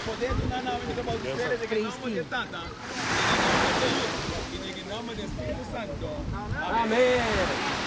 poder duna na mi ta bautis'é den e nomber di e Tata, den e nomber di e Yu, i den e nomber di e Spiritu Santo. Amen.